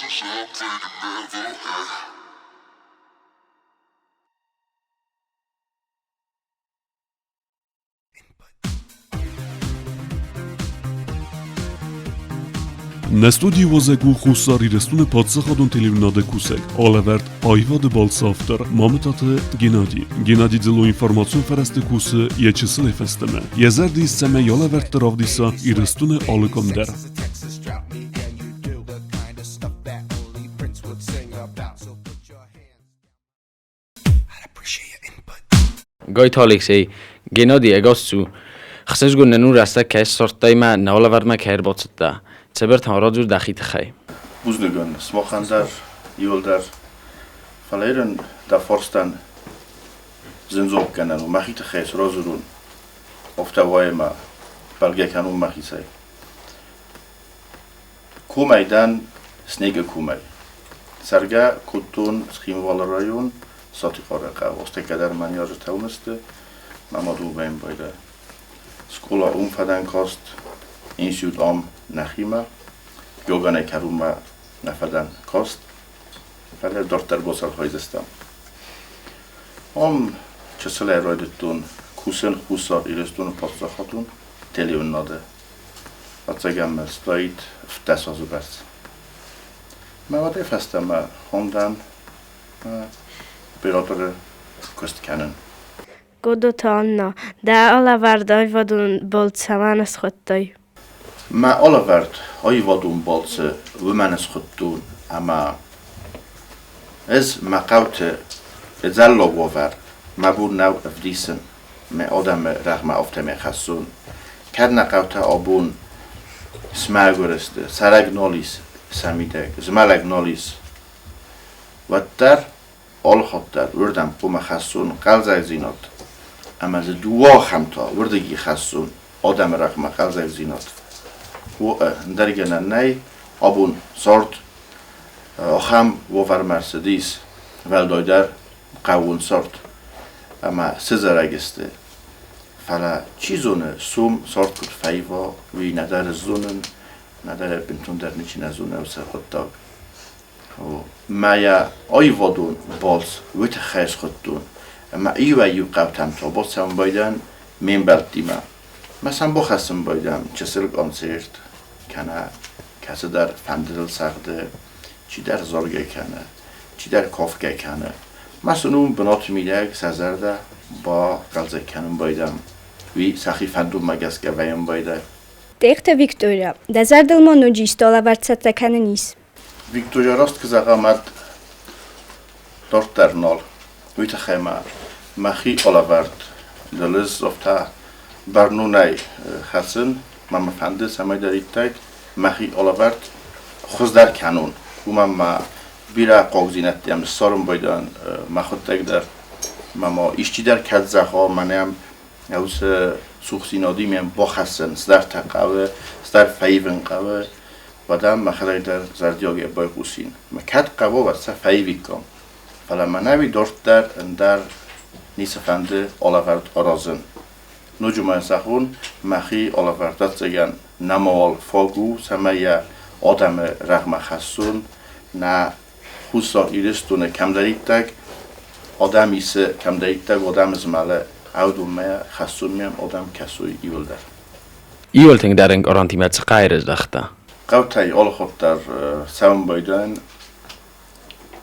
Нӕ студийы уазӕг у Хуссар Ирыстоны паддзахадон телеуынынады кусӕг, алӕвӕрд аивады балцы автор Мамытаты Геннадий. Геннадий дзыллон информацион фӕрӕзты кусы йӕ чысылӕй фӕстӕмӕ. Йӕ зӕрды ис, цӕмӕй алӕвӕрдты равдиса Ирыстоны алы къуым дӕр. Гойты Алексей, Геннадий ӕгас цу. Хсызгон нын у рӕстӕг кӕй ссардтай мӕ нӕ алӕвӕрдмӕ кӕй ӕрбацыдтӕ. Цыбыртӕн радзур дӕхи тыххӕй. Бузныгӕн сымахӕн дӕр, иуылдӕр. Фӕлӕ ирын дӕ фарстӕн зын дзуапп кӕнӕн у. Мӕхи тыххӕй цы радзурон, афтӕ уайы мӕ бӕлгӕ кӕнон мӕхицӕй. Комӕй дӕн Снегы комӕй. Цӕргӕ кодтон Цхинвалы район Сатихъары хъӕуы. Астӕккӕ дӕр мӕ ныййарджытӕ уым сты, мӕ мад у Вӕнбайдӕ. Скъола уым фӕдӕн каст, институт ам нӕхимӕ, Георганӕй кӕронмӕ нӕ фӕдӕн каст, фӕлӕ дарддӕр бацархайдзыстӕм. Ам чысылӕй райдыдтон кусын Хуссар Ирыстоны паддзахадон телеуынынады. Ӕцӕгӕн мӕ стоит 17 азы бӕрц. Мӕ уӕдӕй фӕстӕмӕ хондӕн операторы куыст кӕнын. Годоты Анна, дӕ алӕвӕрд аивадон балц цӕмӕн ысхуыдтай? Мӕ алӕвӕрд аивадон балцы уымӕн ысхуыдтон, ӕмӕ ӕз мӕ хъӕуты ӕдзӕллаг уавӕр мӕ бон нӕу ӕвдисын. Мӕ адӕмы рӕгъмӕ афтӕмӕй хӕссон. Кӕд нӕ хъӕутӕ абон смӕгуыр сты, цӕрӕг нал ис сӕ мидӕг, змӕлӕг нал ис, уӕддӕр алыхатт дӕр уырдӕм хъуамӕ хӕссон хъӕлдзӕгдзинад ӕмӕ дзы дыууӕ ахӕм та уырдыги хӕссон адӕмы рӕгъмӕ хъӕлдзӕгдзинад. Ӕндӕр гӕнӕн нӕй, абон цард ахӕм уавӕрмӕ ӕрцыдис, уӕлдайдӕр хъӕууон цард ӕмӕ сызӕрӕг сты. Фӕлӕ чи зоны, сом цард куыд фӕива, уый нӕдӕр зонын, нӕдӕр бынтондӕр ничи нӕ зоны уыцы хъуыддаг. Мӕ аивадон балц уый тыххӕй схуыдтон, ӕмӕ иуӕй-иу хъӕутӕм та бацӕуын байдайӕн ме мбӕлттимӕ. Мӕ сӕм бахӕссын байдайӕм чысыл концерт кӕнӕ кӕцыдӕр фӕндырыл цагъды, чидӕр заргӕ кӕны, чидӕр кафгӕ кӕны. Мӕ сын уым бынаты мидӕг сӕ зӕрдӕ бахъӕлдзӕг кӕнын байдайӕм. Уый сӕхи фӕндонмӕ гӕсгӕ вӕййын байдайы. Тъехты Виктория, дӕ зӕрдыл ма ноджы исты алӕвӕрд цӕттӕ кӕнын ис? Виктория раст куы зӕгъа, мад дарддӕр нал. Уый тыххӕй ма мӕхи алӕвӕрд дӕлӕз афтӕ бӕрнонӕй хӕцын ма мӕ фӕнды, цӕмӕйдӕриддӕр мӕхи алӕвӕрд хуыздӕр кӕнон. Уымӕн ма бирӕ хъогдзинӕдтӕм ссарын байдайын мӕхуыдтӕг дӕр. Ма ма исчидӕр кӕд зӕгъа, мӕнӕ уыцы цухдзинадимӕ бахӕссын цыдӕртӕ хъӕуы, цыдӕр фӕивын хъӕуы, уӕд ӕм мӕхӕдӕг дӕр зӕрдиагӕй байхъусин. Мӕ кӕд хъӕуы, уӕд сӕ фӕивиккам. Фӕлӕ мӕнӕуи дарддӕр ӕндӕр ницы фӕнды алӕвӕрд аразын. Ноджы ма зӕгъон, мӕхи алӕвӕрд ӕцӕгӕн нӕмауал фаг у, цӕмӕй йӕ адӕмы рӕгъмӕ хӕссон, нӕ Хуссар Ирыстоны кӕмдӕриддӕр адӕм исы, кӕмдӕриддӕр адӕм змӕлы, ӕвдонмӕ хӕссунмӕ адӕм кӕсуй иуылдӕр. Иуыл тынгдӕр ӕнкъарӕнтимӕ цы къай рыздӕхтӕ? Хъӕутӕй алыхатт дӕр цӕуын байдайын,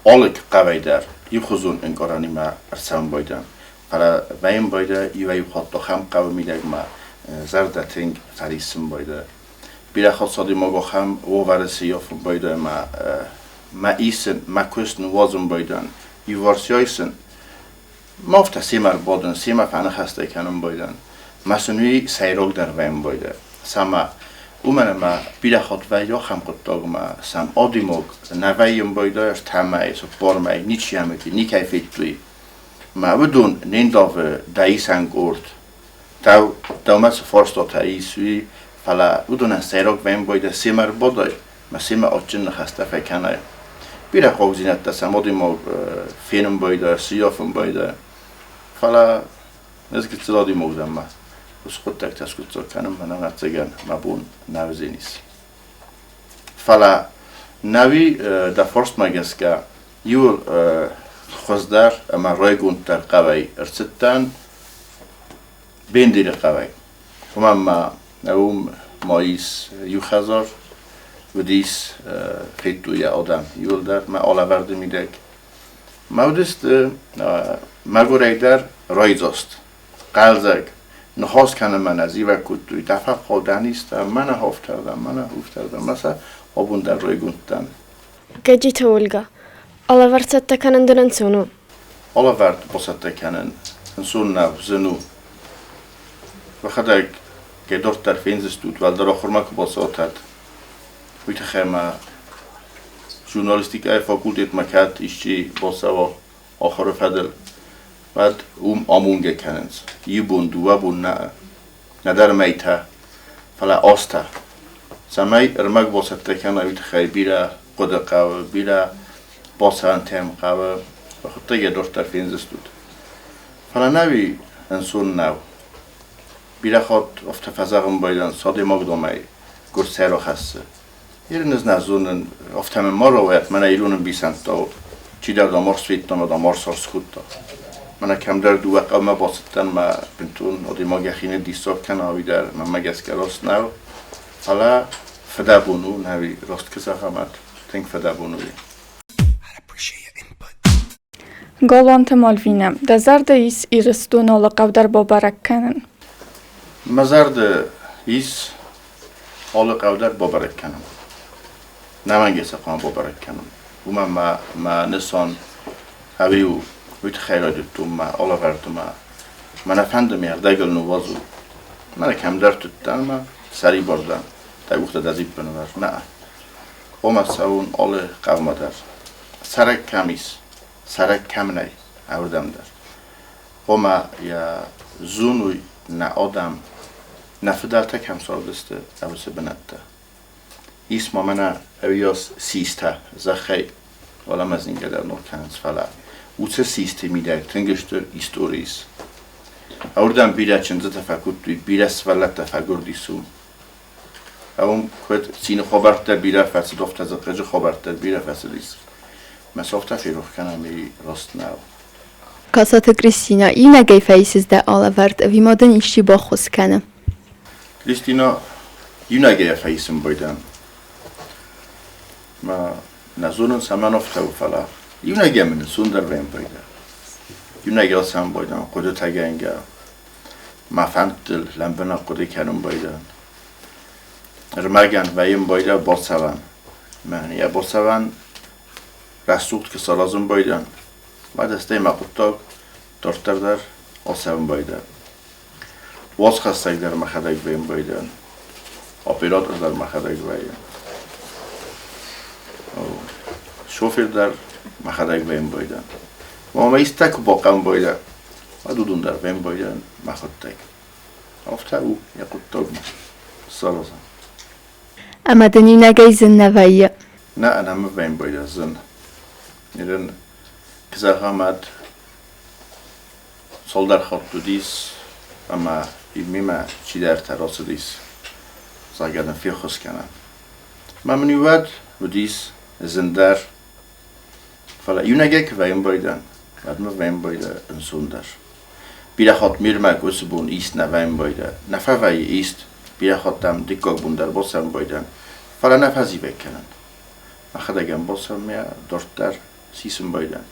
алы хъӕуӕй дӕр иухуызон ӕнкъарӕнимӕ ӕрцӕуын байдайын. Фӕлӕ вӕййын байдайы иуӕй-иу хатт ахӕм хъӕуы мидӕгмӕ зӕрдӕ тынг фӕриссын байдайы. Бирӕ хатт адӕймаг ахӕм уавӕры сыййафын байдайы ӕмӕ мӕ исын, мӕ куыст ныууадзын байдайын, иуварсӕй сын ма афтӕ семӕ ӕрбадын, семӕ фӕныхӕстӕ кӕнын байдайын. Мӕ сын уый сӕйрагдӕр вӕййын байдайы, цӕмӕ уымӕн ӕмӕ бирӕ хатт вӕййы ахӕм хъуыддагмӕ, сӕм адӕймаг нӕ вӕййын байдайы ӕртӕ мӕйы, цыппар мӕйы, ничи ӕмӕ никӕй федтой. Мӕ уыдон не ндавы дӕ исӕн къорд. Дӕумӕ цы фарстатӕ ис, уый, фӕлӕ уыдонӕн сӕйраг вӕййын байдайы семӕ ӕрбадай, мӕ семӕ адджын ныхӕстӕ фӕкӕнай. Бирӕ хъӕугдзинӕдтӕ сӕм адӕймаг фенын байдайы, сыййафын байдайы. Фӕлӕ ӕз гыццыл адӕймаг дӕн мӕ уыцы хъуыддӕгтӕ скъуыддзаг кӕнын мӕнӕн ӕцӕгӕн мӕ бон нӕ уыдзӕнис. Фӕлӕ Нӕуи дӕ фарстмӕ гӕсгӕ иу хуыздӕр ӕмӕ райгонддӕр хъӕуӕй ӕрцыдтӕн Бендеры хъӕуӕй. Уымӕн ма уым ма ис иу хӕдзар, уыдис федтой йӕ адӕм иуылдӕр мӕ алӕвӕрды мидӕг. Мӕ уыдысты мӕгуырӕй дӕр райдзаст, хъӕлдзӕг, ныхас кӕнынмӕ нӕ зивӕг кодтой, дӕ фӕхъхъау дӕ низтӕ, мӕнӕ афтӕрдӕм, мӕнӕ уфтӕрдӕм, мӕ сӕ абон дӕр райгонд дӕн. Гӕджиты Ольгӕ, алӕвӕрд цӕттӕ кӕнын дын ӕнцон у? Алӕвӕрд бацӕттӕ кӕнын ӕнцон нӕу, зын у. Уӕхӕдӕг кӕй дарддӕр фендзыстут, уӕлдӕр ахуырмӕ куы бацӕутат, уый тыххӕй ма журналистикӕйы факультетмӕ кӕд исчи бацӕуа ахуыры фӕдыл, уӕд уым амонгӕ кӕнынц. Иу бон, дыууӕ бон нӕ, нӕдӕр мӕйтӕ, фӕлӕ азтӕ. Цӕмӕй ӕрмӕг бацӕттӕ кӕна, уый тыххӕй бирӕ хъуыды хъӕуы, бирӕ бацӕуӕнтӕм хъӕуы, хъуыддаг йӕ дарддӕр фендзыстут. Фӕлӕ нӕуи ӕнцон нӕу. Бирӕ хатт афтӕ фӕзӕгъын байдайынц, адӕймаг домӕй гуырцӕй рахӕссы. Ирын ӕз нӕ зонын, афтӕ мын ма рауайӕд, мӕнӕ ирон ӕмбисӕндтау чидӕр дам арс федта ӕмӕ дам арс арс кодта. Мӕнӕ кӕмдӕр дыууӕ хъӕумӕ бацыдтӕн мӕ бынтон адӕймаг йӕхи ныддиссаг кӕна, уый дӕр мӕнмӕ гӕсгӕ раст нӕу. Фӕлӕ фыдӕбон у, нӕуи раст куы зӕгъӕм, тынг фыдӕбон у. Галуанты Мальвинӕ, дӕ зӕрды ис Ирыстон алы хъӕу дӕр бабӕрӕг кӕнын? Мӕ зӕрды ис алы хъӕу дӕр бабӕрӕг кӕнын. Нӕмӕнгӕй сӕ хъуамӕ бабӕрӕг кӕнын. Уымӕн мӕ мӕ нысан ӕви у, уый тыххӕй райдыдтон мӕ алӕвӕрды мӕ мӕ нӕ фӕнды ме рдӕгыл ныууадзон. Мӕнӕ кӕмдӕр тыдтӕн мӕ сӕрибар дӕн, дӕ къухтӕ дӕ дзиппы нывӕр. Нӕ, хъуамӕ цӕуон алы хъӕумӕ дӕр. Цӕрӕг кӕм ис, цӕрӕг кӕм нӕй, ӕвдӕм дӕр. Ома йӕ зоной нӕ адӕм, нӕ фыдӕлтӕ кӕм цардысты, уыцы бынӕттӕ. Ис ма мӕнӕ ӕвиас систӕ зӕххӕй уӕлӕмӕ зынгӕ дӕр ног кӕнынц, фӕлӕ уыцы систы мидӕг тынг стыр истори ис. Ӕвдӕм бирӕ чындзытӕ фӕкодтой, бирӕ сывӕллӕттӕ фӕгуырдис уым. Уым куыд цины хабӕрттӕ бирӕ фӕцыд, афтӕ дзы хъыджы хабӕрттӕ бирӕ фӕцыдис. Мӕ сӕфтӕ ферох кӕнӕм, и раст нӕу. Касаты Кристинӕ, иунӕгӕй фӕисыс дӕ алӕвӕрд ӕви ма дын исчи баххуыс кӕны? Кристинӕ, иунӕгӕй фӕисын байдӕн. Мӕ нӕ зонын, цӕмӕн афтӕ у, фӕлӕ иунӕгӕй мын ӕнцондӕр вӕййын пайда. Иунӕгӕй цӕмӕн байдӕн, хъуыдытӕгӕнгӕ, мӕ фӕндтыл лӕмбынӕг хъуыды кӕнын байдайын. Ӕрмӕгӕн вӕййын байдайы бацӕуӕн. Мӕн йӕ бацӕуӕн рӕсугъд куы саразын байдайын, уӕд стӕй мӕ хъуыддаг дарддӕр дӕр ацӕуын байдайы. Уацхӕссӕг дӕр мӕхӕдӕг вӕййын байдайын, оператор дӕр мӕхӕдӕг вӕййын. Шофер дӕр мӕхӕдӕг вӕййын байдайын. Мӕ истӕ куы бахъӕуын байдайы, уӕд уыдон дӕр фембӕлдӕн мӕхуыдтӕг. Афтӕ у йӕ хъуыддагмӕ саразӕн. Ӕмӕ дын иунӕгӕй зын нӕ вӕййы? Нӕ, ӕнӕ фембӕлдӕн зын. Нырын зӕгъӕм, цалдӕр хатт уыдис ӕмӕ мемӕ чидӕртӕ рацыдис, зӕгъгӕ дын феххуыс кӕнӕм. Мӕ мын уӕд уыдис зындӕр. Фӕлӕ иунӕгӕй куы фембӕлдӕн, уӕд мын фембӕлды ӕнцондӕр. Бирӕ хатт ме рмӕг уыцы бон ист нӕ фембӕлды, нӕ фӕвӕййы ист, бирӕ хатт дӕм дыккаг бон дӕр бацӕмбӕлдӕн, фӕлӕ нӕ фӕзивӕг кӕнын. Мӕхӕдӕг ӕм бацӕуын дарддӕр сисын байдӕн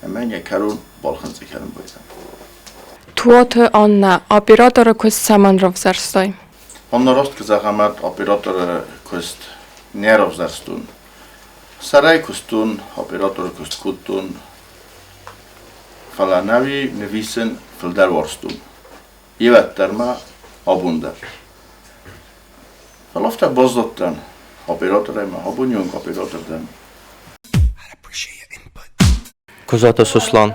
ӕмӕ йын йӕ кӕрон балхынцъы кӕнын байдӕн. Туаты Аннӕ, операторы куыст цӕмӕн равзӕрстай? Аннӕ раст куы зӕгъӕм, операторы куыст не равзӕрстон. Сӕрӕй куыстон, операторы куыст кодтон, фӕлӕ нӕуи нывисын фылдӕр уарзтон. Ивӕддӕр ма абон дӕр. Фӕлӕ афтӕ баззадтӕн операторӕй ма абоны онг оператор дӕн. Козаты Сослан,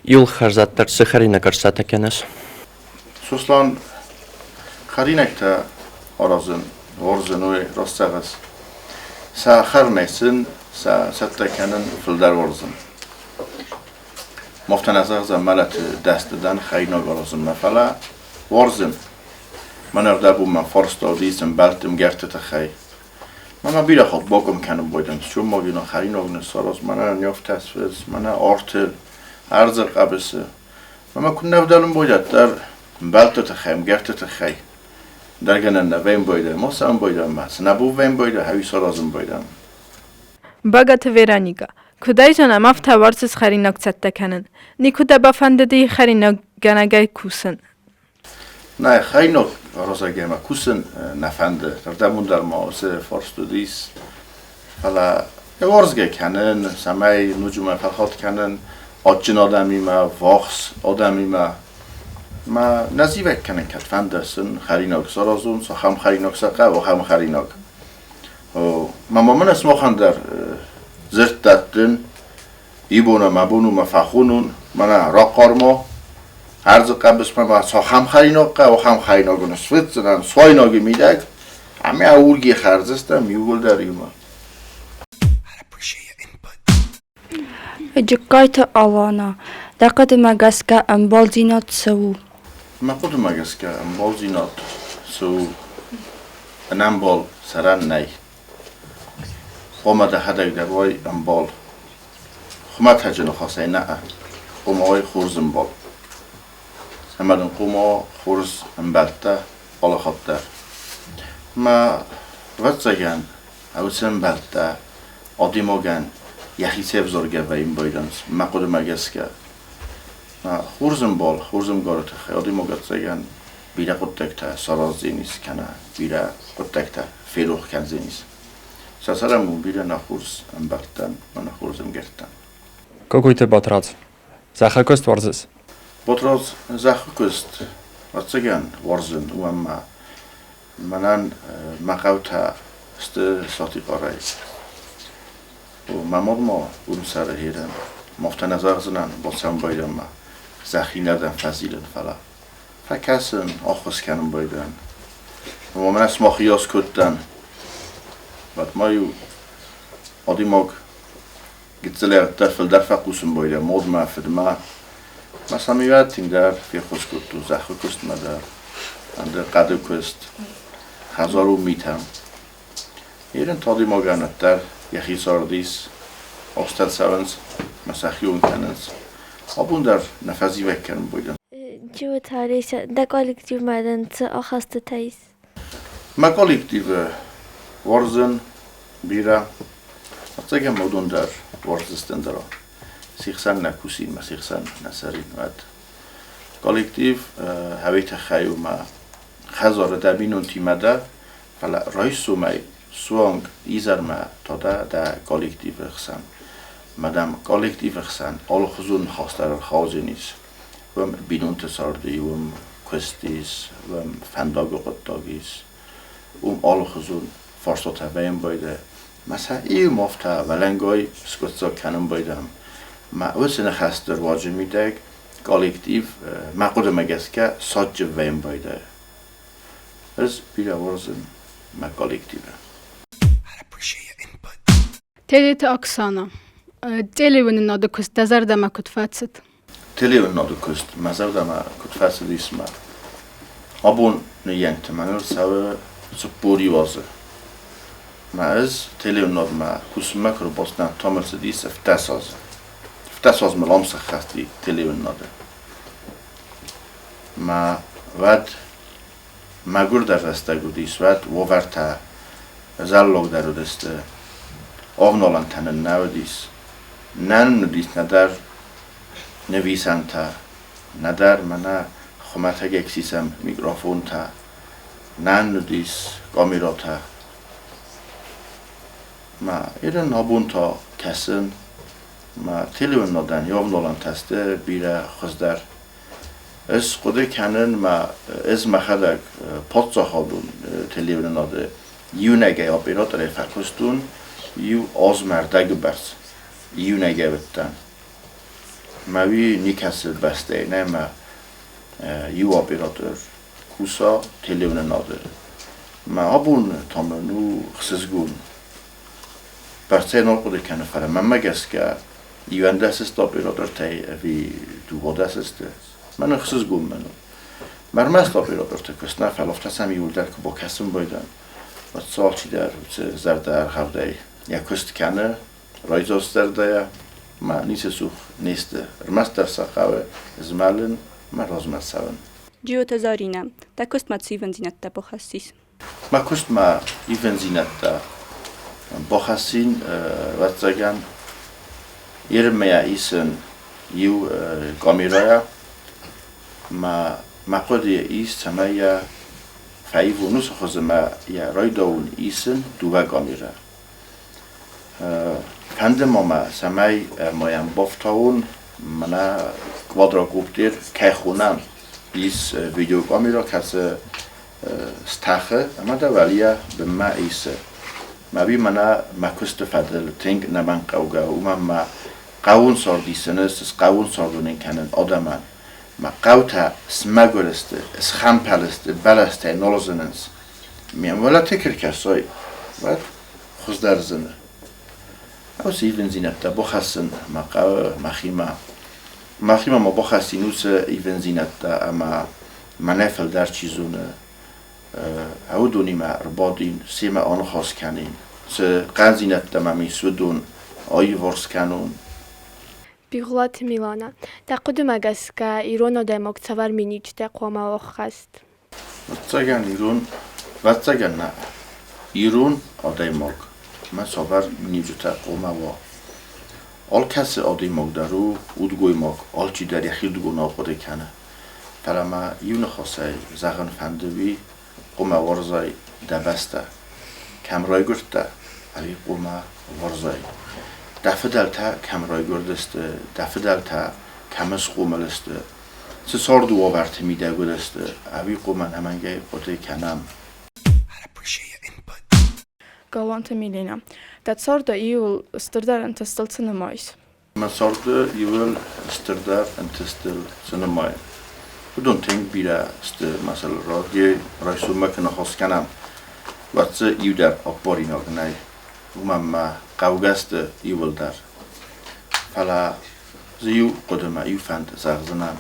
иуыл хӕрзаддӕр цы хӕринаг ӕрцӕттӕ кӕныс? Сослан хӕринӕгтӕ аразын, уарзын уый раст зӕгъыс. Сӕ хӕрынӕй сын сӕ цӕттӕ кӕнын фылдӕр уарзын. Мах та нӕ зӕгъдзӕн мӕлӕты дӕсны дӕн хӕринаг аразынмӕ, фӕлӕ уарзын. Мӕн ӕрдӕбон мӕ фарста уыдис ӕмбӕлтты мгӕртты тыххӕй. Мӕ бирӕ хатт баком кӕнын байдӕн, сомагина хӕринаг ныссараз, мӕнӕ нефтӕсфыз, мӕнӕ арты, ӕрдзы хъӕбысы. Мӕ куы нӕ вдӕлын байдӕд дӕр ӕмбӕлтты тыххӕй, ӕмгӕртты тыххӕй. Дӕргӕнӕн нӕ вӕйын байдӕ, ма цӕуын байдӕ, ма цы нӕ бон вӕйын байдӕ, хӕуи саразын байдӕ. Багаты Вероника. Куыдӕй зонӕм, афтӕ уарзыс хӕринаг цӕттӕ кӕнын. Никуы дӕ бафӕндыди хӕринаггӕнӕгӕй кусын? Нӕ, хӕринаг аразӕгӕй мӕ кусын нӕ фӕнды. Рдӕмон дӕр ма уыцы фарст уыдис. Фӕлӕ уарзгӕ кӕнын, цӕмӕй ноджы мӕ фӕлхатт кӕнын адджын адӕмимӕ, ввахс адӕмимӕ. Мӕ нӕ зивӕг кӕнын кӕд фӕнды сын хӕринаг саразон, цахӕм хӕринаг сӕ хъӕуы, ахӕм хӕринаг. Мӕ ма мын сымахӕн дӕр дзырд дӕттын, ибон мӕ бон у мӕ фӕхонун, мӕнӕ рахъӕрма, ӕрдзы хъӕбысмӕ ма цахӕм хӕринаг хъӕуы, ахӕм хӕринаг ын сфыцдзынӕн цуайнаги мидӕг, ӕмӕ аурги хӕрдзыстӕм иууылдӕр иумӕ. Джыккайты Алана, дӕ хъуыдымӕ гӕсгӕ ӕмбалдзинад цы у? Мӕ хъуыдымӕ гӕсгӕ ӕмбалдзинад цы у? Ӕнӕмбал цӕрӕн нӕй. Хъуамӕ дӕхӕдӕг дӕр уай ӕмбал. Хуымӕтӕджы ныхасӕй нӕ, хъуамӕ уай хорз ӕмбал. Ӕмӕ дын хъуамӕ хорз ӕмбӕлттӕ алыхатт дӕр. Мӕ, ӕвӕццӕгӕн, уыцы ӕмбӕлттӕ адӕймагӕн йӕхицӕй ӕвзаргӕ вӕййын байдайынц, мӕ хъуыдымӕ гӕсгӕ. Хорз ӕмбал, хорз ӕмгары тыххӕй адӕймаг ӕцӕгӕн бирӕ хъуыддӕгтӕ сараздзӕнис кӕнӕ бирӕ хъуыддӕгтӕ ферох кӕндзӕнис. Сӕ цӕрӕнбон бирӕ нӕ хорз ӕмбӕлттӕн ӕмӕ нӕ хорз ӕмгӕрттӕн. Кокойты Батрадз, зӕххы куыст уарзыс? Батрадз, зӕххы куыст, ӕцӕгӕн уарзын, уымӕн ма мӕнӕн мӕ хъӕутӕ сты Сатихъарӕй. Мӕ мад ма уым цӕры Херӕн. Афтӕ нӕ зӕгъдзынӕн, бацӕуын байдӕнмӕ, зӕххинӕрдӕм фӕзилын, фӕлӕ фӕкӕсын, ӕххуыс кӕнын байдӕн. Ома мӕнӕ сымах иас кодтан. Уӕд ма-иу адӕймаг гыццылӕй фылдӕр фӕхъусын байдӕ мадмӕ, фыдмӕ. Мӕ сӕм-иу тынгдӕр феххуыс кодтон зӕххы куыстмӕ дӕр, ӕндӕр хъӕды куыст, хӕдзарон митӕм. Ерын адӕймагӕн уӕддӕр йӕхи цардис, азтӕ цӕуынц ӕмӕ сӕхион кӕнынц. Абон дӕр нӕ фӕзивӕг кӕнын байдӕн. Джиоты Олеся, дӕ коллективмӕ дын цы ахастытӕ ис? Мӕ коллективы уарзын бирӕ. Ӕцӕгӕн уыдон дӕр уарздзысты ӕндӕра. Се хсӕн нӕ кусин, мӕ се хсӕн нӕ цӕрин, уӕд. Коллектив хӕуей тыххӕй у мӕ хӕдзары дӕ бинонтимӕ дӕ, фӕлӕ райсомӕй суанг изӕрмӕ та дӕ дӕ коллективы хсӕн. Мадам коллективы хсӕн алыхуызон ныхас дӕр ӕрхаудзӕнис. Уым бинонты царды, уым куыст ис, уым фӕндагы хъуыддаг ис, уым алыхуызон фарстатӕ вӕййын байдайы. Мӕ сӕ иу афтӕ уӕлӕнгай скъуыддзаг кӕнын байдайӕм. Мӕ уыцы ныхӕсты руаджы мидӕг коллектив мӕ хъуыдымӕ гӕсгӕ садджын вӕййын байдайы. Ӕз бирӕ уарзын мӕ коллективы. Тедеты Оксана, телеуынынады куыст дӕ зӕрдӕмӕ куыд фӕцыд? Телеуынынады куыст мӕ зӕрдӕмӕ куыд фӕцыдис мӕ абон ныййӕнгты мӕныл цӕуы 41 азы. Мӕ ӕз телеуынынадмӕ кусынмӕ куы ӕрбацыдтӕн, та мыл цыдис 17 азы. 17 азы мыл ам сӕххӕст и телеуынынады. Мӕ уӕд мӕгуырдӕр рӕстӕг уыдис, уӕд уавӕртӕ зӕллагдӕр уыдысты, авналӕнтӕ нын нӕ уыдис. Нӕ нын уыдис нӕдӕр нывисӕнтӕ, нӕдӕр мӕнӕ хуымӕтӕгӕй сисӕм микрофонтӕ, нӕ нын уыдис камерӕтӕ. Мӕ ерын абон та кӕсын, мӕ телеуынынадӕн йе авналӕнтӕ сты бирӕ хуыздӕр. Ӕз хъуыды кӕнын, мӕ ӕз мӕхӕдӕг паддзахадон телеуынынады иунӕгӕй операторӕй фӕкуыстон иу азмӕ ӕрдӕгы бӕрц. Иунӕгӕй уыдтӕн. Мӕ уый никӕцы бӕстӕйы нӕй мӕ иу оператор куса телеуынынады. Мӕ абон та мын у ӕхсызгон. Бӕрцӕй нал хъуыды кӕны, фӕлӕ мӕнмӕ гӕсгӕ 11 оператортӕй ӕви 12 сты. Мӕн ӕхсызгон мӕн у. Мӕ ӕрмӕст операторты куыст нӕ, фӕлӕ афтӕ сӕм иуылдӕр куы бакӕсын байдайын. Уӕд сӕ алчидӕр уыцы зӕрдӕргъӕвдӕй йӕ куыст кӕны, райдзаст зӕрдӕйӕ ӕмӕ ницы цух не сты. Ӕрмӕстдӕр сӕ хъӕуы змӕлын ӕмӕ размӕ цӕуын. Джиоты Заринӕ, дӕ куыстмӕ цы ивындзинӕдтӕ бахӕссис? Мӕ куыстмӕ ивындзинӕдтӕ бахӕссин, ӕвӕццӕгӕн, Ирмӕ исын иу камерӕйӕ. Мӕ мӕ хъуыдыйы ис, цӕмӕй йӕ фӕивон уыцы хуызы мӕ йӕ райдауын исын дыууӕ камерӕ. Фӕнды ма мӕ, цӕмӕй ма йӕм бафтауон, мӕнӕ квадрокоптер кӕй хонӕм, ис видеокамерӕ, кӕцы стӕхы ӕмӕ дӕ уӕлийӕ бынмӕ исы. Мӕ уый мӕнӕ мӕ куысты фӕдыл тынг ӕнӕмӕнгхъӕугӕ у, уымӕн мӕ хъӕуон цард исыны, хъӕуон цард уынын кӕнын адӕмӕн. Мӕ хъӕутӕ смӕгуыр сты, схӕмпӕл сты, бӕлӕстӕй нал зынынц. Ме мвӕлӕты куы ркӕсай, уӕд хуыздӕр зыны. Уыцы ивындзинӕдтӕ бахӕссын мӕ хъӕуы мӕхимӕ. Мӕхимӕ ма бахӕссин уыцы ивындзинӕдтӕ ӕмӕ мӕнӕй фылдӕр чи зоны, уыдонимӕ ӕрбадин, семӕ аныхас кӕнин, цы хъӕндзинӕдтӕ мӕм ис, уыдон аиварс кӕнон. Бигъуылаты Милана, дӕ хъуыдымӕ гӕсгӕ ирон адӕймаг цавӕр миниуджытӕ хъуамӕ уа ӕххӕст? Ӕвӕццӕгӕн, ирон, ӕвӕццӕгӕн нӕ, ирон адӕймаг ма цавӕр миниуджытӕ хъуамӕ уа? Алкӕцы адӕймаг дӕр у удгоймаг, алчидӕр йӕхирдыгонау хъуыды кӕны. Фӕлӕ мӕ иу ныхасӕй зӕгъын фӕнды уый, хъуамӕ уарзай дӕ бӕстӕ. Кӕм райгуырдтӕ, ӕви хъуамӕ уарзай. Дӕ фыдӕлтӕ кӕм райгуырдысты, дӕ фыдӕлтӕ кӕм схъомыл сты, цы царды уавӕрты мидӕг уыдысты, ӕви хъуамӕ ӕнӕмӕнгӕй хъуыды кӕнӕм. Галуанты Милена. Дӕ царды иууыл стырдӕр ӕнтыстыл цы нымайыс? Мӕ царды иууыл стырдӕр ӕнтыстыл цы нымайын? Уыдон тынг бирӕ сты, мӕсӕл радиойы райсоммӕ куы ныхас кӕнӕм, уӕд дзы иу дӕр аппаринаг нӕй. Уымӕн мӕ хъӕугӕ сты иууылдӕр. Фӕлӕ дзы иу хъуыдымӕ, иу фӕнд зӕгъдзынӕн.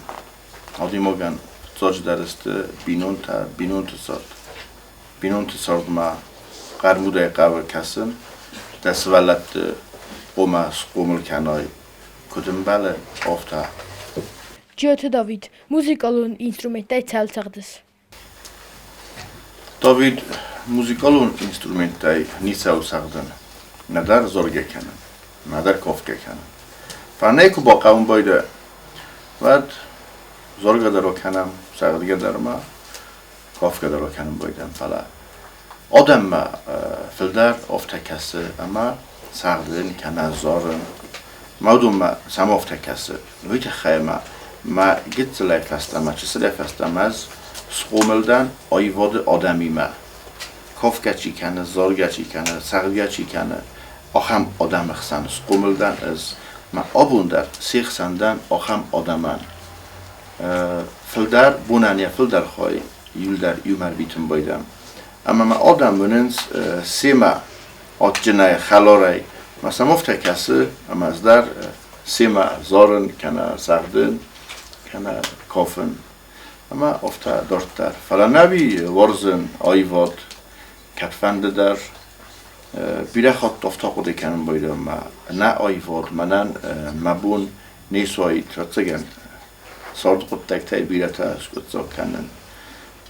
Адӕймагӕн фыццаджыдӕр сты бинонтӕ, бинонты цард. Бинонты цардмӕ хъӕрмудӕй хъӕуы кӕсын, дӕ сывӕллӕтты хъуамӕ схъомыл кӕнай, куыд ӕмбӕлы, афтӕ. Джиоты Давид, музыкалон инструменттӕй цал цӕгъдыс? Давид музыкалон инструменттӕй ницӕуыл цӕгъдын, нӕдӕр заргӕ кӕнын, нӕдӕр кафгӕ кӕнын. Фӕлӕ куы бахъӕуын байдайа, уӕд заргӕ дӕр акӕнӕм, цӕгъдгӕ дӕр ма, кафгӕ дӕр акӕнын байдайӕм, фӕлӕ адӕммӕ фылдӕр афтӕ кӕсы ӕмӕ цӕгъдын кӕнӕ зарын. Мӕ уыдонмӕ сӕм афтӕ кӕсы. Уый тыххӕй ӕмӕ мӕ гыццылӕй фӕстӕмӕ, чысылӕй фӕстӕмӕ ӕз схъомыл дӕн аивады адӕмимӕ. Кафгӕ чи кӕны, заргӕ чи кӕны, цӕгъдгӕ чи кӕны, ахӕм адӕмы хсӕн схъомыл дӕн ӕз. Мӕ абон дӕр се хсӕн дӕн ахӕм адӕмӕн. Фылдӕр бонӕн йӕ фылдӕр хай иуылдӕр иумӕ ӕрвитын байдӕм. Ӕмӕ мӕ адӕм уынынц семӕ адджынӕй, хӕларӕй. Мӕ сӕм афтӕ кӕсы, ӕмӕ ӕз дӕр семӕ зарын кӕнӕ цӕгъдын, кӕнӕ кафын. Ӕмӕ афтӕ дарддӕр. Фӕлӕ нӕуи уарзын аивад кӕдфӕнды дӕр. Бирӕ хатт афтӕ хъуыды кӕнын байдайын, мӕ нӕ аивад мӕнӕн мӕ бон не суаид, ӕвӕццӕгӕн, царды хъуыддӕгтӕй бирӕтӕ скъуыддзаг кӕнын.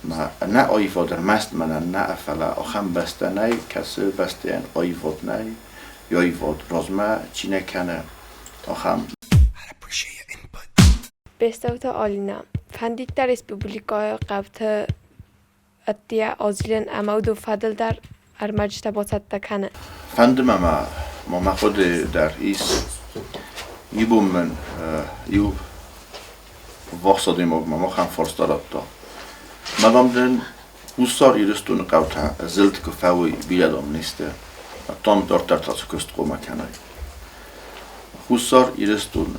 Мӕ нӕ аивад ӕрмӕст мӕнӕн нӕ, фӕлӕ ахӕм бӕстӕ нӕй, кӕцы бӕстӕйӕн аивад нӕй, аивад размӕ чи нӕ кӕны, ахӕм. Бестауты Алинӕ. Фӕндид дӕ республикӕйы хъӕуты ӕддейӕ азилын ӕмӕ уыдон фӕдыл дӕр ӕрмӕджытӕ бацӕттӕ кӕнын? Фӕнды мӕ ма мӕ хъуыды дӕр ис. Иу мын иу ввахс адӕймаг мӕм ахӕм фарста радта. Мадам дын Хуссар Ирыстоны хъӕутӕ зылд куы фӕуой, бирӕ дам не сты. Там дарддӕр та цы куыст хъуамӕ кӕнай? Хуссар Ирыстон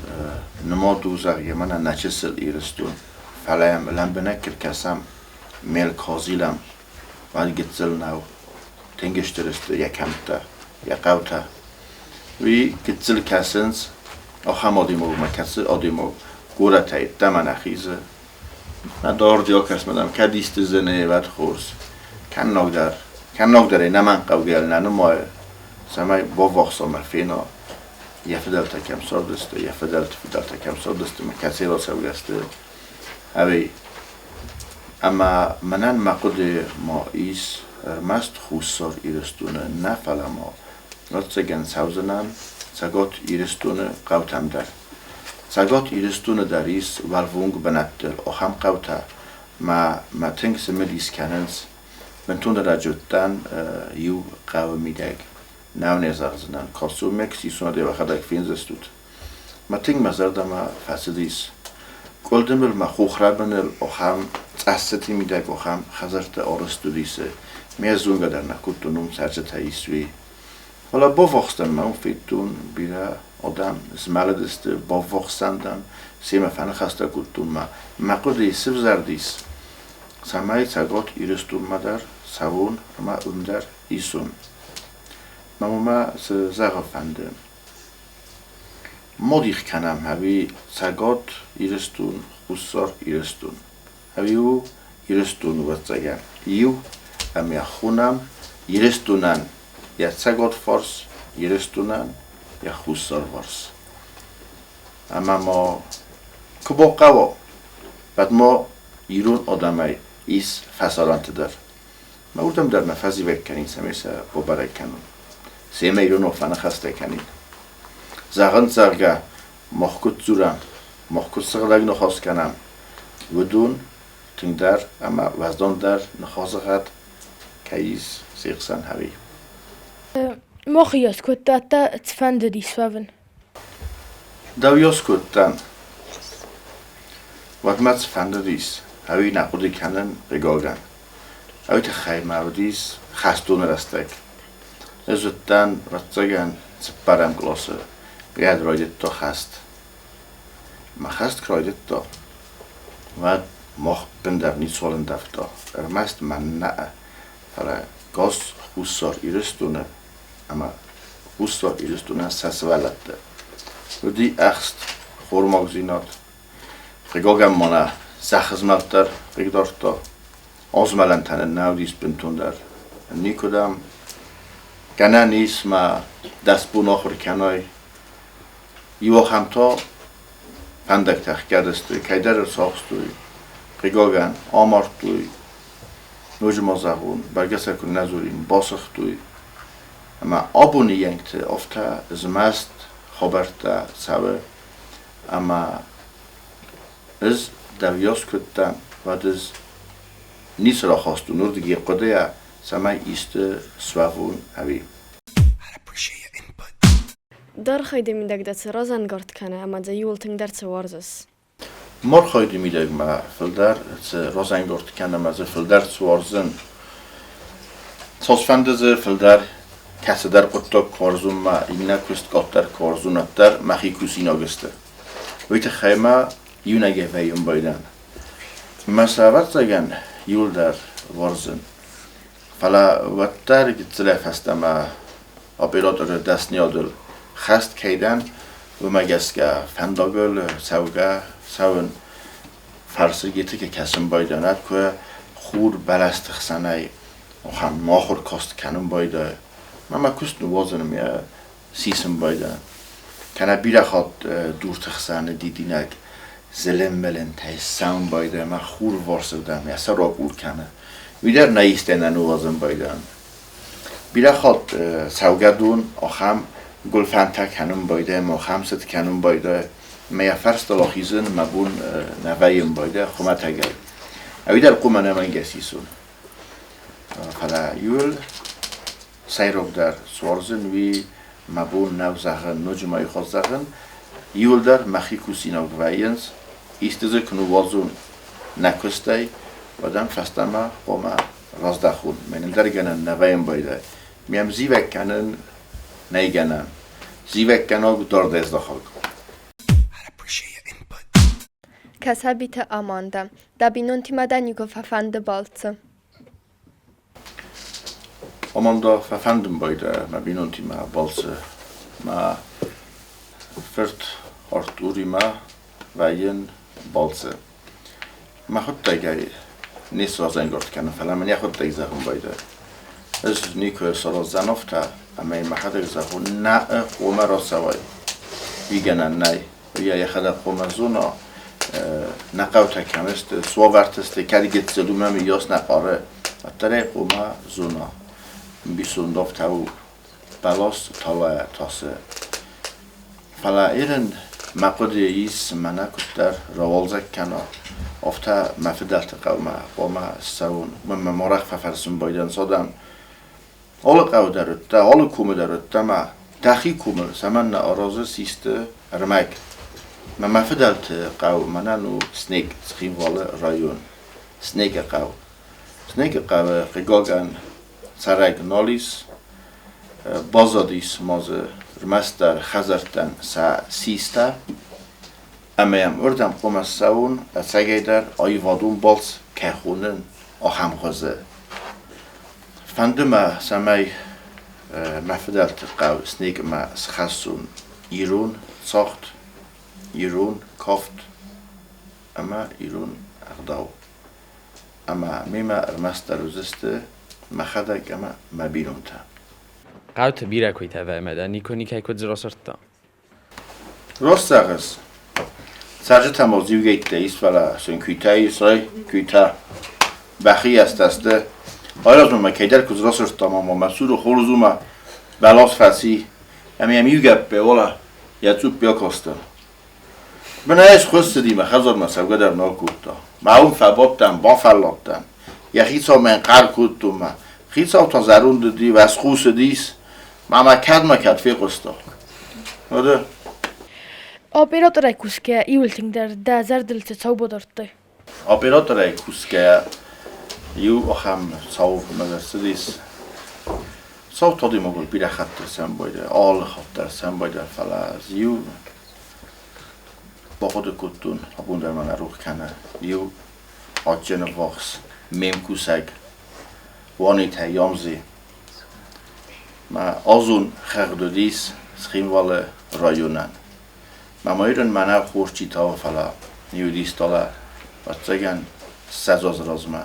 нымад у, зӕгъгӕ, мӕнӕ нӕ чысыл Ирыстон. Фӕлӕ йӕм лӕмбынӕг куы ркӕсӕм, Мелкозилӕм, уӕд гыццыл нӕу. Тынг стыр сты йӕ кӕмттӕ, йӕ хъӕутӕ. Уый гыццыл кӕсынц ахӕм адӕймагмӕ, кӕцы адӕймаг горӕтӕй ӕддӕмӕ нӕ хизы. Нӕ дард акӕс, мадам, кӕд исты зыны, уӕд хорз. Кӕнног дӕр. Кӕнног дӕр ӕй нӕмӕнгхъӕугӕйыл нӕ нымайы, цӕмӕй баввахс ӕмӕ фена, йӕ фыдӕлтӕ кӕм цардысты, йӕ фыдӕлты фыдӕлтӕ кӕм цардысты ӕмӕ кӕцӕй рацӕугӕ сты, ӕви. Ӕмӕ мӕнӕн мӕ хъуыдыйы ма ис ӕрмӕст Хуссар Ирыстоны нӕ, фӕлӕ ма, ӕвӕццӕгӕн, цӕудзынӕн Цӕгат Ирыстоны хъӕутӕм дӕр. Цӕгат Ирыстоны дӕр ис уӕлвонг бынӕтты ахӕм хъӕутӕ, мӕ мӕ тынг цымыдис кӕнынц. Бынтон ӕрӕджы уыдтӕн иу хъӕуы мидӕг. Нӕу не зӕгъдзынӕн, костюммӕ куы уӕхӕдӕг фендзыстут. Мӕ тынг мӕ зӕрдӕмӕ фӕцыдис. Къуылдымыл мӕ хохрӕбыныл ахӕм цъассыты мидӕг ахӕм хӕдзӕрттӕ арӕзт уыдис. Ме зонгӕ дӕр нӕ кодтон, уым цӕрджытӕ ис, уый. Фӕлӕ баввахс дӕн мӕ уым федтон бирӕ адӕм змӕлыдысты, баввахс дӕн, семӕ фӕныхӕстӕ кодтон мӕ мӕ хъуыдыйы сывзӕрдис, цӕмӕй Цӕгат Ирыстонмӕ дӕр цӕуон ӕмӕ уым дӕр исон. Мӕ уымӕ цы зӕгъын фӕнды? Ма дих кӕнӕм ӕви Цӕгат Ирыстон, Хуссар Ирыстон. Ӕви у Ирыстон, ӕвӕццӕгӕн, иу ӕмӕ хонӕм Ирыстонӕн йӕ цӕгатфарс, Ирыстонӕн йӕ хуссарварс. Ӕмӕ ма куы бахъӕуа, уӕд ма ирон адӕмӕй ис фӕсарӕнты дӕр. Мӕ уырдӕм дӕр нӕ фӕзивӕг кӕнин, цӕмӕй сӕ бабӕрӕг кӕнон. Семӕ иронау фӕныхӕстӕ кӕнин. Зӕгъынц, зӕгъгӕ, мах куыд дзурӕм, мах куыд сыгъдӕг ныхас кӕнӕм, уыдон тынгдӕр ӕмӕ уӕздандӕр ныхасыгъӕд кӕй ис се хсӕн ӕви. Мах кодта цыфӕндыдис уӕвын. Дӕу йас кодтан, уӕд мӕ цыфӕндыдис, ӕви нӕ хъуыды кӕнын, хъыгагӕн. Уый тыххӕй мӕ уыдис хӕстоны рӕстӕг. Ӕз уыдтӕн, ӕвӕццӕгӕн, цыппӕрӕм къласы. Гӕд райдыдта хӕст. Мӕ хӕст куы райдыдта, уӕд мах бындӕр ницуал ӕндӕвта. Ӕрмӕст мӕн нӕ, фӕлӕ гас Хуссар Ирыстоны ӕмӕ Хуссар Ирыстонӕн сӕ сывӕллӕтты. Уыди ӕхст, хормагдзинад. Хъыгагӕн ма нӕ зӕххы змӕлд дӕр хъыгдардта. Азмӕлӕнтӕ нын нӕ уыдис бынтондӕр. Никуыдӕм. Гӕнӕн ис мӕ дӕс бон ахуыр кӕнай. Иу ахӕм та фӕндӕгтӕ ӕхгӕд сты, кӕйдӕр ӕрцахстой, хъыгагӕн, амардтой. Ноджы ма зӕгъон, бӕргӕ сӕ куы нӕ дзурин, басыгътой. Ӕмӕ абоны йӕнгты афтӕ змӕст хабӕрттӕ цӕуы, ӕмӕ ӕз дӕуйас куы уыдтӕн, уӕд ӕз ницы рахастон уырдыгӕй хъуыдыйӕ, цӕмӕй исты суӕвон ӕви. Дӕ архайды мидӕг дӕ цы разӕнгард кӕны ӕмӕ дзы иууыл тынгдӕр цы уарзыс? Ме архайды мидӕг мӕ фылдӕр цы разӕнгард кӕны ӕмӕ дзы фылдӕр цы уарзын, цасфӕнды дзы фылдӕр кӕцыдӕр хъуыддаг куы уарзон мӕ иннӕ куыст къаддӕр куы уарзон, уӕддӕр мӕхи кусинаг сты. Уый тыххӕй мӕ иунӕгӕй вӕййын байдӕн. Мӕ сӕ ӕвӕццӕгӕн иуылдӕр уарзын. Фӕлӕ уӕддӕр гыццылӕй фӕстӕмӕ операторы дӕсныйадыл хӕст кӕй дӕн, уымӕ гӕсгӕ фӕндагыл цӕугӕ цӕуын фӕрсы гетыке кӕсын байдайынад куы хур бӕлӕсты хсӕнӕй ахӕм махуыр каст кӕнын байдайы. Мӕ мӕ куыст ныууадзын ӕмӕ сисын байдайын. Кӕнӕ бирӕ хатт дурты хсӕны дидинӕг зылын-мылынтӕй цӕуын байдайы ӕмӕ хурварсырдӕм йӕ сӕр акъул кӕны. Уый дӕр нӕ истӕй нӕ ныууадзын байдайын. Бирӕ хатт цӕугӕдон ахӕм гуылфӕнтӕ кӕнын байдайы ӕмӕ ахӕм цыд кӕнын байдайы, ӕмӕ йӕ фӕрстыл ахизын мӕ бон нӕ вӕййын байдайы хуымӕтӕгӕй. Ӕви дӕр хъуамӕ ӕнӕмӕнгӕй сисон. Фӕлӕ иуыл сӕйрагдӕр суарзын, уый мӕ бон нӕу зӕгъын, ноджы ма иу зӕгъын, иуылдӕр мӕхи кусинаг вӕййынц, исты дзы куы ныууадзон нӕ куыстӕй, уӕд ӕм фӕстӕмӕ хъуамӕ раздӕхон. Мӕн ӕндӕр гӕнӕн нӕ вӕййын байдайы. Ме ӕмзивӕг кӕнын нӕй гӕнӕн. Зивӕггӕнӕг дардӕздӕхӕг. Кӕсӕбиты Аманда. Дӕ бинонтимӕ дӕ никуы фӕфӕнды балцы? Аманда фӕфӕндын байдайа мӕ бинонтимӕ балцы. Мӕ фырт Артуримӕ вӕййын балцы. Мӕхуыдтӕгӕй не сразӕнгард кӕнын, фӕлӕ мын йӕхуыдтӕг зӕгъын байдайы. Ӕз никуы сараздзӕн афтӕ, ӕмӕ йын мӕхӕдӕг зӕгъон, нӕ хъуамӕ рацӕуай. Уый гӕнӕн нӕй. Уый йӕ йӕхӕдӕг хъуамӕ зона, нӕ хъӕутӕ кӕм сты, цы уавӕрты сты, кӕд гыццыл у, мӕм йас нӕ хъары, уӕддӕр ӕй хъуамӕ зона. Ӕмбисонд афтӕ у, бӕлас талайӕ тасы. Фӕлӕ Ирын мӕ хъуыдыйы ис, мӕнӕ куыддӕр рауалдзӕг кӕна, афтӕ мӕ фыдӕлты хъӕумӕ хъуамӕ ссӕуон. Уымӕн мӕм арӕх фӕфӕрсын байдайынц адӕм. Алы хъӕу дӕр уыдтӕ, алы комы дӕр уыдтӕ ӕмӕ дӕхи комы цӕмӕннӕ аразыс исты ӕрмӕг? Мӕ мӕ фыдӕлты хъӕу мӕнӕн у Снег, Цхинвалы район. Снегы хъӕу. Снегы хъӕуы, хъыгагӕн, цӕрӕг нал ис. Баззадис ма дзы ӕрмӕстдӕр хӕдзӕрттӕн сӕ систӕ. Ӕмӕ йӕм уырдӕм хъуамӕ ссӕуон, ӕцӕгӕйдӕр аивадон балц кӕй хонын, ахӕм хуызы. Фӕнды мӕ, цӕмӕй мӕ фыдӕлты хъӕу Снегмӕ схӕссон ирон цагъд, ирон кафт ӕмӕ ирон ӕгъдау. Ӕмӕ мемӕ ӕрмӕстдӕр уыдзысты мӕхӕдӕг ӕмӕ мӕ бинонтӕ. Хъӕуты бирӕ куыйтӕ вӕййы дӕ никуы никӕй куыдз расырдта? Раст зӕгъыс, цӕрджытӕ ма иугӕйттӕ ис, фӕлӕ сын куыйтӕ ис, ай, куыйтӕ. Бӕхыйӕстӕ сты. Айразмӕ мӕ кӕйдӕр куыдз расырдта ӕмӕ ма мӕ цуры хорз у мӕ бӕлас фӕци. Ӕмӕ йӕм иу гӕппӕй уӕлӕ йӕ цъупп акастӕн. Мӕнӕ схуыссыди, мӕ хӕдзармӕ цӕугӕ дӕр нал кодта. Мӕ уым фӕбадтӕн, бафӕлладтӕн. Йӕ хицаумӕ йын хъӕр кодтон мӕ. Хицау та зӕронд уыди, уӕзхъус уыдис. Ма мӕ кӕдмӕ кӕд фехъуыста. Уӕдӕ? Операторӕй кусгӕйӕ иуыл тынгдӕр дӕ зӕрдыл цы цау бадардтай? Операторӕй кусгӕйӕ иу ахӕм цау мӕ ӕрцыдис. Цау адӕймагыл бирӕ хатт сӕмбӕлы, алы хатт дӕр сӕмбӕлы, фӕлӕ дзы иу бахъуыды кодтон, абон дӕр мӕ нӕ рох кӕны, иу адджын ӕввахс ме мкусӕг Уанитӕ Ямзи. Мӕ озон хыгъд уыдис Цхинвалы районӕн. Мӕ майрӕн мӕнӕ хорз чи тауы, фӕлӕ не уыдис далӕ, ӕвӕццӕгӕн, 20 азы размӕ.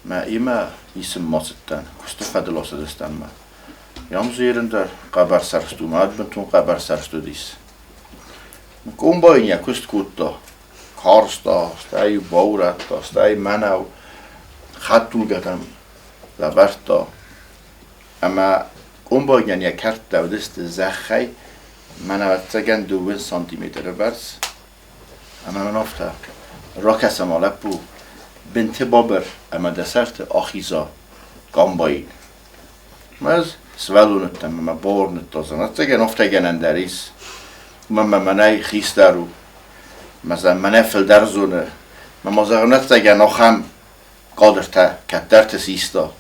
Мӕ имӕ исын ма цыдтӕн, куысты фӕдыл ацыдыстӕм мӕ. Ямзы дӕр хъӕбӕр сӕрст у, мад бынтон хъӕбӕр сӕрст уыдис. Комбайн йӕ куыст кодта, карста, стӕй баурӕдта, стӕй мӕнӕу хӕдтулгӕтӕм лӕвӕрдта. Ӕмӕ комбайнӕн йӕ кӕрдтӕ уыдысты зӕххӕй мӕнӕ ӕвӕццӕгӕн дыууын сантиметры бӕрц. Ӕмӕ мын афтӕ, ракӕсӕм-ма лӕппу, бынты бабыр ӕмӕ дӕ сӕрты ахиза комбайн. Ӕз сывӕллон уыдтӕн ӕмӕ мӕ бауырныдта, ӕвӕццӕгӕн афтӕ гӕнӕн дӕр ис. Уымӕн мӕ мӕнӕй хистӕр у, мӕнӕ фылдӕр зоны. Мӕ ма зӕгъын, ӕвӕццӕгӕн ахӕм кадртӕ кӕддӕрты систа.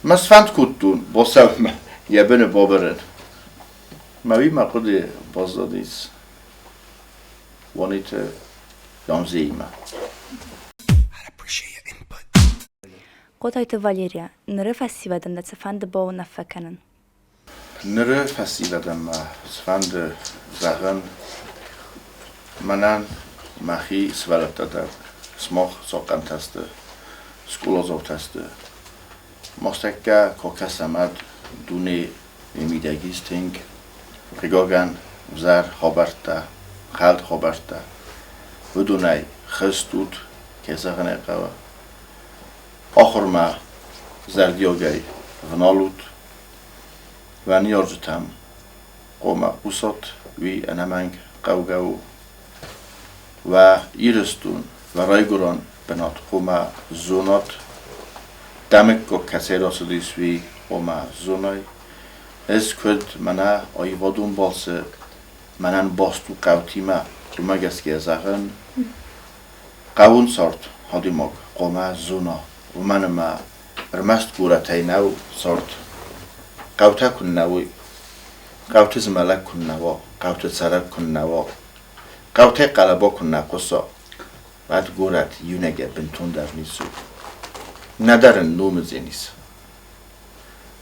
Мӕ сфӕнд кодтон бацӕуынмӕ йӕ быны бабырын. Мӕ уый мӕ хъуыдыйы баззадис Уаниты Ямзеимӕ. Хъотайты Валерия, ныры фӕсивӕдӕн дӕ цыфӕнды бауынаффӕ кӕнын? Ныры фӕсивӕдӕн мӕ цыфӕнды зӕгъын, мӕнӕн мӕхи сывӕллӕттӕ дӕр сымах цахъхъӕнтӕ сты, скъоладзаутӕ сты. Мах тӕккӕ куы кӕсӕм ӕд дуне мидӕг ис тынг, хъыгагӕн, ӕвзӕр хабӕрттӕ, хӕлд хабӕрттӕ. Уыдонӕй хызт ут, кӕй зӕгъын ӕй хъӕуы. Ахуырмӕ зӕрдиагӕй вналут, уӕ ныййарджытӕм хъуамӕ хъусат, уый ӕнӕмӕнг хъӕугӕ у. Уӕ Ирыстон, уӕ райгуырӕн бынат хъуамӕ зонат, дӕ мыггаг кӕцӕй рацыдис, уый хъуамӕ зонай. Ӕз куыд мӕнӕ аивадон балцы мӕнӕн баст у хъӕутимӕ, уымӕ гӕсгӕ зӕгъын, Хъӕуон цард адӕймаг хъуамӕ зона, уымӕн ӕмӕ ӕрмӕст горӕтӕй нӕу цард. Хъӕутӕ куыннӕ уой, хъӕуты змӕлӕг куыннӕ уа, хъӕуты цӕрӕг куыннӕ уа, хъӕутӕй хъӕлӕба куыннӕ хъуыса, уӕд горӕт иунӕгӕй бынтондӕр ницы у. Нӕдӕр ын ном уыдзӕнис.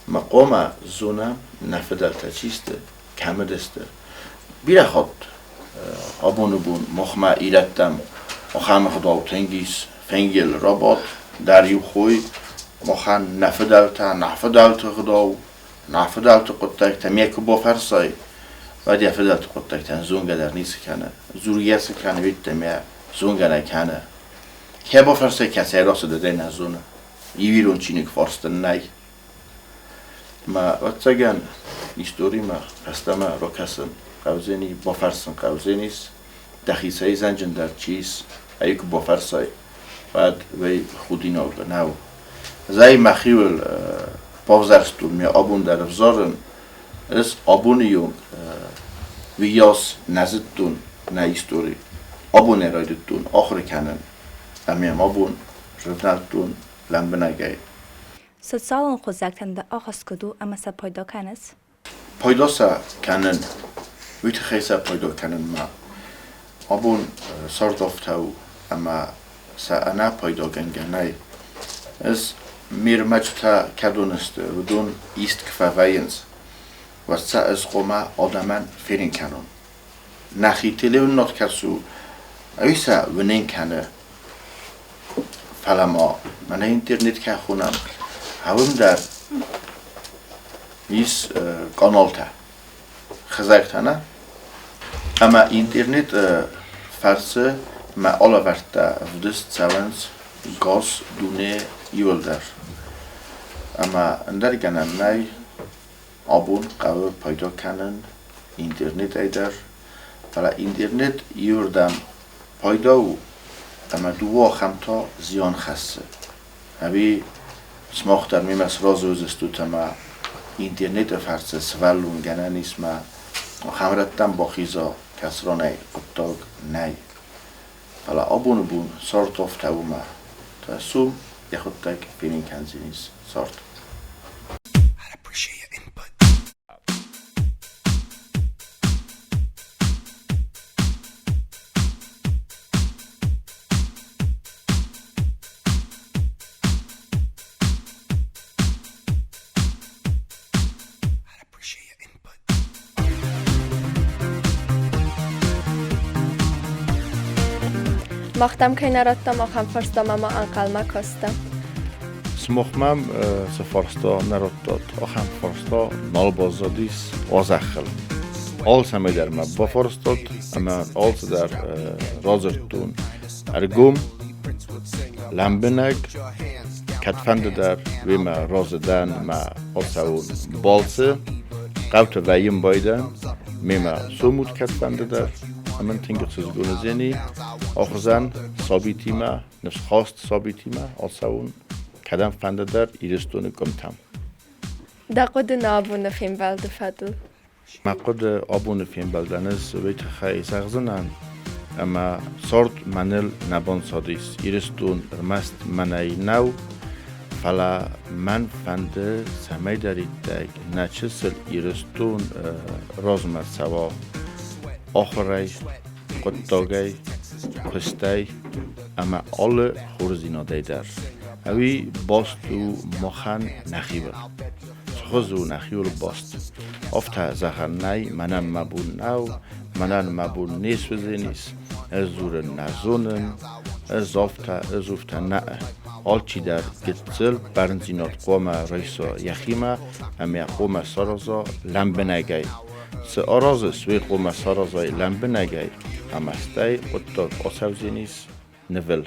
Мӕ хъуамӕ зонӕм, нӕ фыдӕлтӕ чи сты, кӕм уыдысты. Бирӕ хатт абоны бон махмӕ ирӕттӕм ахӕм ӕгъдау тынг ис, фӕнгел рабадт, дӕр иу хой. Махӕн нӕ фыдӕлтӕ, нӕ фыдӕлты гъдау, нӕ фыдӕлты хъуыддӕгтӕ ме куы бафӕрсай, уӕд йӕ фыдӕлты хъуыддӕгтӕн зонгӕ дӕр ницы кӕны. Дзургӕ цы кӕны, уыйдтӕм йӕ зонгӕ нӕ кӕны. Кӕй бафӕрсай, кӕцӕй рацыд, уӕд ӕй нӕ зоны. Иу ирон чиныг фарст ын нӕй. Мӕ, ӕвӕццӕгӕн, историмӕ фӕстӕмӕ ракӕсын хъӕудзӕни, бафӕрсын хъӕудзӕнис, дӕхицӕй зӕнджындӕр чи ис, ӕй куы бафӕрсай, уӕд уый худинаг нӕу. Ӕз ӕй мӕхиуыл бавзӕрстон, ме абон дӕр ӕвзарын. Ӕз абоны онг уыйас нӕ зыдтон нӕ истори. Абонӕй райдыдтон ахуыр кӕнын ӕмӕ йӕм абон рывнӕлдтон лӕмбынӕгӕй. Социалон хуызӕгтӕн дӕ ахаст куыд у ӕмӕ сӕ пайда кӕныс? Пайда сӕ кӕнын, уый тыххӕй сӕ пайда кӕнынмӕ абон цард афтӕ у, ӕмӕ сӕ ӕнӕ пайдагӕнгӕ нӕй. Ӕз ме рмӕджытӕ кӕдон сты, уыдон ист куы фӕвӕййынц, уӕд сӕ ӕз хъуамӕ адӕмӕн фенын кӕнон. Нӕхи телеуынынад кӕцы у, уый сӕ уынын кӕны. Фӕлӕ ма мӕнӕ интернет кӕй хонӕм, уым дӕр ис каналтӕ, хызӕгтӕ нӕ? Ӕмӕ интернет фӕрцы мӕ алӕвӕрдтӕ ӕвдыст цӕуынц газ дуне иуылдӕр. Ӕмӕ ӕндӕр гӕнӕн нӕй, абон хъӕуы пайда кӕнын интернетӕй дӕр, фӕлӕ интернет иуырдӕм пайда у ӕмӕ дыууӕ ахӕм та зиан хӕссы. Ӕви сымах дӕр мемӕ сразы уыдзыстут ӕмӕ интернеты фӕрцы сывӕллон гӕнӕн ис мӕ ахӕм рӕттӕм бахиза, кӕцыранӕй хъуыддаг нӕй. Фӕлӕ абоны бон цард афтӕ у мӕ та сом йӕхуыдтӕг фенын кӕндзӕнис цард. Мах дӕм кӕй нӕ радтам, ахӕм фарстамӕ ма ӕнхъӕлмӕ кастӕ. Сымах мӕм цы фарста нӕ радтат, ахӕм фарста нал баззадис а зӕххыл. Алцӕмӕй дӕр мӕ бафарстат ӕмӕ алцыдӕр радзырдтон ӕргом, лӕмбынӕг, кӕдфӕнды дӕр уемӕ разы дӕн мӕ ацӕуон балцы, хъӕуты вӕййын байдӕн, мемӕ цомут кӕдфӕнды дӕр, ӕмӕ тынг ӕхсызгон уыдзӕни ахуырдзӕн сабитимӕ, ныфсхаст сабитимӕ ацӕуын кӕдӕмфӕнды дӕр Ирыстоны къуымтӕм. Дӕ хъуыды нӕ абоны фембӕлды фӕдыл? Мӕ хъуыды абоны фембӕлдӕн ӕз уый тыххӕй зӕгъдзынӕн, ӕмӕ цард мӕныл нӕ банцадис. Ирыстон ӕрмӕст мӕнӕй нӕу, фӕлӕ мӕн фӕнды, цӕмӕйдӕриддӕр нӕ чысыл Ирыстон размӕ цӕуа ахуырӕй, хъуыддагӕй, куыстӕй ӕмӕ алы хорздзинадӕй дӕр. Ӕви баст у махӕн нӕхиуыл. Цыхуыз у нӕхиуыл баст. Афтӕ зӕгъӕн нӕй, мӕнӕн мӕ бон нӕу, мӕнӕн мӕ бон не суыдзӕнис, ӕз дзурын нӕ зонын, ӕз афтӕ, ӕз уфтӕ нӕ. Алчидӕр гыццыл бӕрндзинад хъуамӕ райса йӕхимӕ ӕмӕ хъуамӕ сараза лӕмбынӕгӕй. Цы аразыс, уый хъуамӕ саразай лӕмбынӕгӕй ӕмӕ стӕй хъуыддаг ацӕудзӕнис нывыл.